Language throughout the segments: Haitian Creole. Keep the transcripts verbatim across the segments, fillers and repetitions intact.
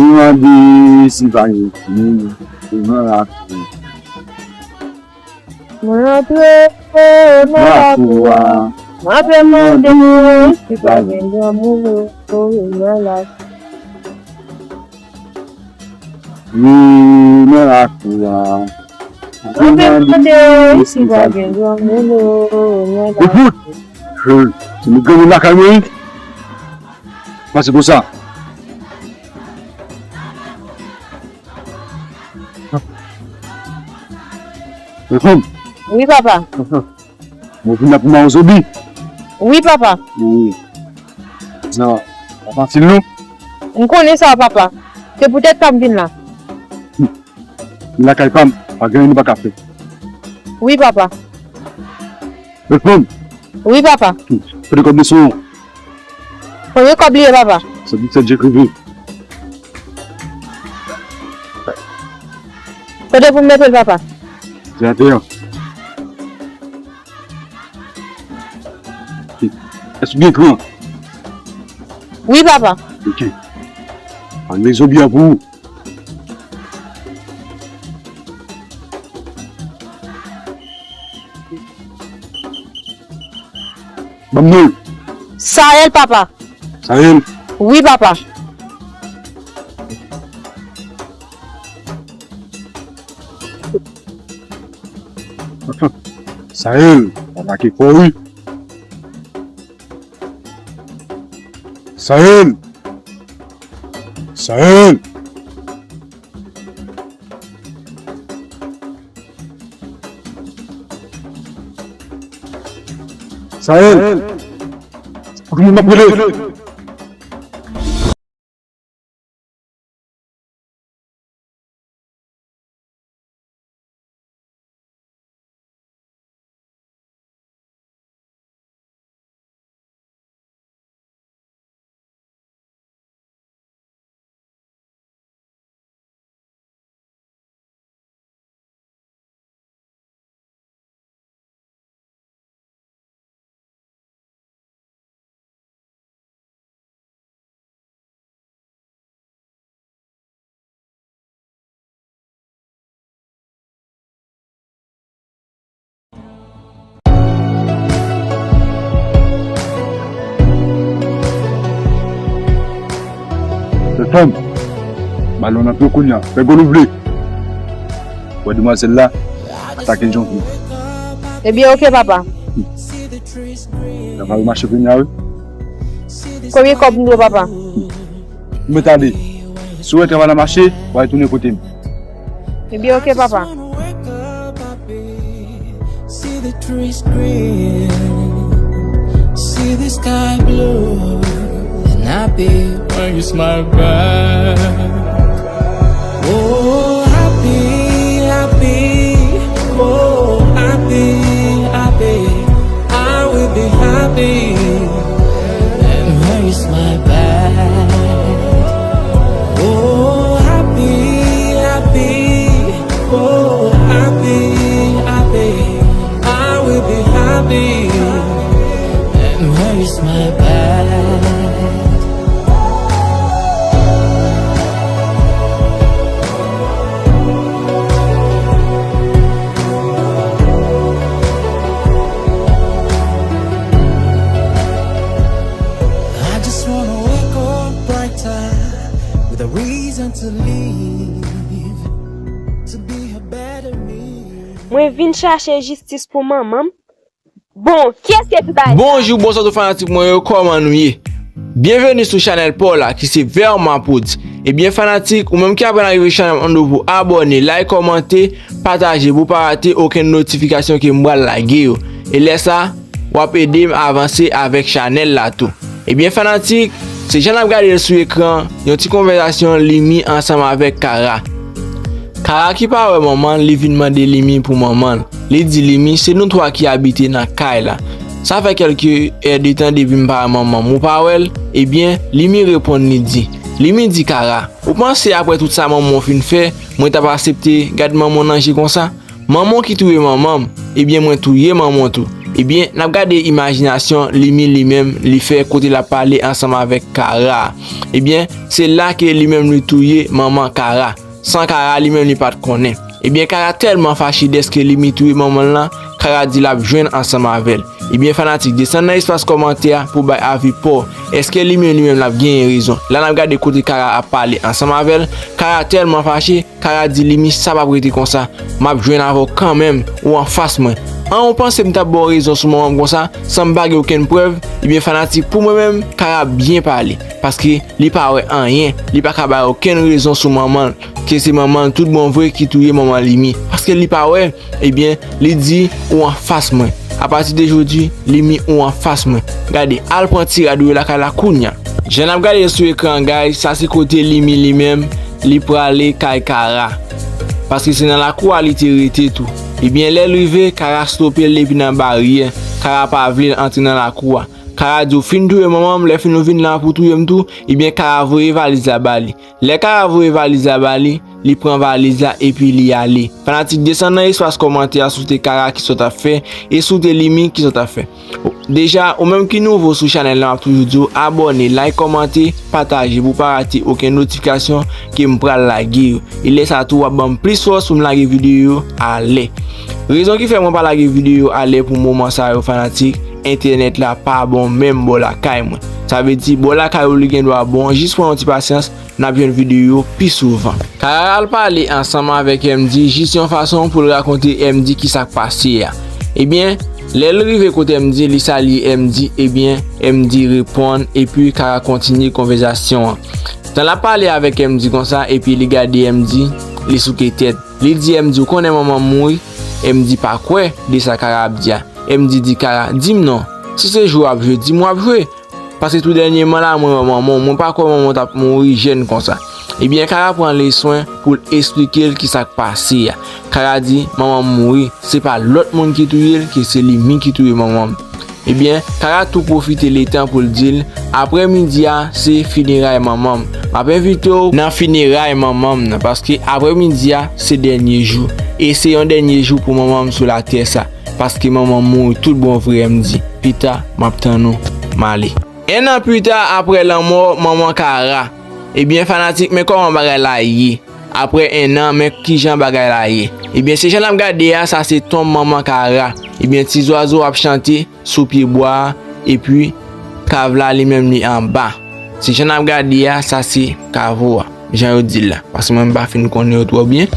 Li mande si pa gen moun devan lakou. Mwen antre nan lakou a. M ape mande si pa gen granmoun nan lakou. Wi, nan lakou a. M ape mande si pa gen granmoun nan lakou. Ekout, se nou granmoun lakay mwen, wi. Pase konsa. Reponn. Wi, papa. Mwen vin la pou m ba w zonbi. Wi, papa. Wi. Sa pa fasil, non. M konnen sa, papa. Se poutèt sa m vin la. Vin lakay pa m, pa gen anyen nou pa ka fè. Wi, papa. Reponn. Wi, papa. Kote kòb mesye yo? Premye kòb li ye, papa. Sèt disèt, je krive. Kote pou m mete l, papa? Se atè a. Èske w gen kran? Wi, papa. Ok. Ann met zonbi a pou ou. Ban m non l. Sayèl, papa. Sayèl? Wi, papa. Sayèl, atake fò wi. Sayèl! Sayèl! Sayèl! Pou ki moun m ap rele? Fanm, balon nan pye w kounye a. Fè gòl ou vle. Wè demwazèl la atake Djanvye. Ebyen, oke, papa. Travay ou mache kounye a, wi. Konbyen kòb m dwe w, papa? Ou mèt ale. Si w wè travay la mache, w a retounen kote m. Ebyen, oke, papa. See the trees green, see the sky blue, and happy when you smile back. Oh, happy, happy, oh, happy, happy. I will be happy. And where is my bad? Oh, happy, happy, oh, happy, happy. I will be happy. And where is my bad? I just wanna wake up brighter with a reason to live, to be a better me. Mwen vin chache jistis pou manman m. Bon, kiyès ki ekri bagay sa? Bonjou, bonswa tout fanatik mwen yo, kòman nou ye? Byenveni sou chanèl pa w la ki se Verma Prodz. Ebyen fanatik, ou menm ki aprann arive chanèl m, ann nou pou abòne, like, kòmante, pataje pou w pa rate okenn notifikasyon ke m pral lage yo. E lè sa, w ap ede m avanse avèk chanèl la tou. Ebyen fanatik, se jan n ap gade l sou ekran, yon ti konvèsasyon Limi ansanm avèk Kara. Kara ki pa wè manman l, li vin mande Limi pou manman l. Li di Limi se nou twa ki abite nan kay la. Sa fè kèlke è de tan depi m pa wè manman m, ou pa wè l? Ebyen, Limi reponn li di, Limi di Kara, ou panse apre tout sa manman w fin fè, mwen t ap aksepte gad manman w nan je konsa? Manman w ki touye manman m, ebyen mwen touye manman w tou. Ebyen, n ap gade imajinasyon Limi li menm li fè kote l ap pale ansanm avèk Kara. Ebyen, se la ke li menm li touye manman Kara. San Kara li menm li pa t konnen. Ebyen, Kara tèlman fache dèske Limi touye manman l lan, Kara di l ap jwenn ansanm avè l. Ebyen, fanatik, desann nan espas kòmantè a pou bay avi pa w. Èske Limi li menm l ap genyen rezon? La n ap gade kote Kara ap pale ansanm avè l. Kara tèlman fache, Kara di Limi, sa p ap rete konsa. M ap jwenn avè w kanmenm, ou anfas mwen. An, ou panse m t ap ba w rezon sou manman m konsa, san m pa gen okenn prèv? Ebyen, fanatik, pou mwen menm, Kara byen pale. Paske li pa wè anyen, li pa ka bay okenn rezon sou manman l, ke se manman l tout bon vre ki touye manman Limi. Paske li pa wè, ebyen, li di, ou anfas mwen. Apati de jodi, Limi, ou anfas mwen. Gade, al pran ti rad ou yo lakay la kounya. Jan n ap gade sou ekran, guys, sa se kote Limi li menm, li prale kay Kara. Paske se nan lakou a li te rete tou. Ebyen, lè l rive, Kara stope l depi nan baryè. Kara pa vle l antre nan lakou a. Kara di, ou fin touye manman m, lè fini ou vin la pou touye m tou? Ebyen, Kara voye valiz la ba li. Lè Kara voye valiz la ba li, li pran valiz la epi li ale. Fanatik, desann nan espas kòmantè a si w te Kara, kisa w t ap fè, e si w te Limi, kisa w t ap fè. Deja, ou menm ki nouvo sou chanèl la, m ap toujou di w abòne, like, kòmante, pataje pou w pa rate okenn notifikasyon ke m pral lage yo. E lè sa tou, w ap ban m plis fòs pou m lage videyo yo alè. Rezon ki fè mwen pa lage videyo yo alè pou moman sa yo, fanatik, entènèt la pa bon menm bò lakay mwen. Sa vle di, bò lakay ou li gen dwa bon, jis pran yon ti pasyans, n ap jwenn videyo yo pi souvan. Kara al pale ansanm avèk M D jis yon fason pou l rakonte M D ki sa k pase a. Ebyen, lè l rive kote M D, li salye M D, ebyen, M D reponn, epi Kara kontinye konvèsasyon an. Tan l ap pale avèk M D konsa, epi li gade M D, li souke tèt. Li di M D, ou konnen manman m mouri? M D pa kwè de sa Kara ap di a. M D di Kara, di m non, si se jwe w ap jwe, di m w ap jwe. Paske tou dènyèman la, mwen wè manman w, mwen pa kwè manman w t ap mouri jèn konsa. Ebyen, Kara pran le swen pou l esplike l kisa k pase a. Kara di, manman m mouri, se pa lòt moun ki touye l, ke se Limi ki touye manman m. Ebyen, Kara tou pwofite letan pou l di l, aprè midi a, se fineray manman m. M ap envite w nan fineray manman m nan, paske aprè midi a, se dènye jou. E se yon dènye jou pou manman m sou latè sa. Paske manman m mouri tout bon vre, M D. Pita, m ap tann ou, m ale. En an pita, aprè lanmò manman Kara, ebyen, fanatik, men kòman bagay la ye. Aprè en an, men kijan bagay la ye. Ebyen, se jan n ap gade a, sa se tonm manman Kara. Ebyen, ti zwazo ap chante sou pye bwa a, epi kav la li menm li anba. Se jan n ap gade a, sa se kavo a, jan yo di l la. Paske mwen m pa fin konnen yo twò byen.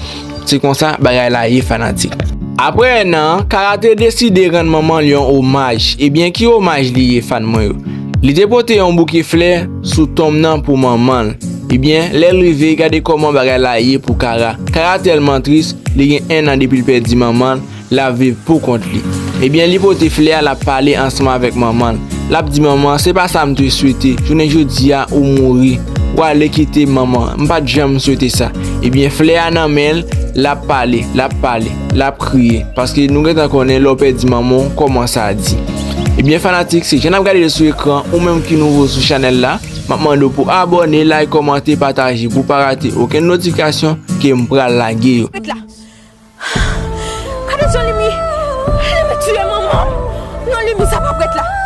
Se konsa bagay la ye, fanatik. Aprè en an, Kara te deside rann manman l yon omaj. Ebyen, ki omaj li ye, fan mwen yo? Li te pote yon bouke flè sou tonm nan pou manman l. Ebyen, lè l rive, gade kòman bagay la ye pou Kara. Kara tèlman tris, li gen en an depi l pèdi manman l, l ap viv pou kont li. Ebyen, li pote flè a, l ap pale ansanm avèk manman l. L ap di, manman, se pa sa m te swete. Jounen jodi a, ou mouri. Ou ale kite m, manman. M pa t janm swete sa. Ebyen, flè a nan men l, l ap pale, l ap pale, l ap kriye. Paske nou gentan konnen lè w pèdi manman w, kòman sa di. Ebyen, fanatik, se jan n ap gade l sou ekran, ou menm ki nouvo sou chanèl la, m ap mande w pou abòne, like, kòmante, pataje, pou w pa rate okenn notifikasyon ke m pral lage yo. Gade jan Limi, Limi touye manman m. Non, Limi, sa pa prèt la.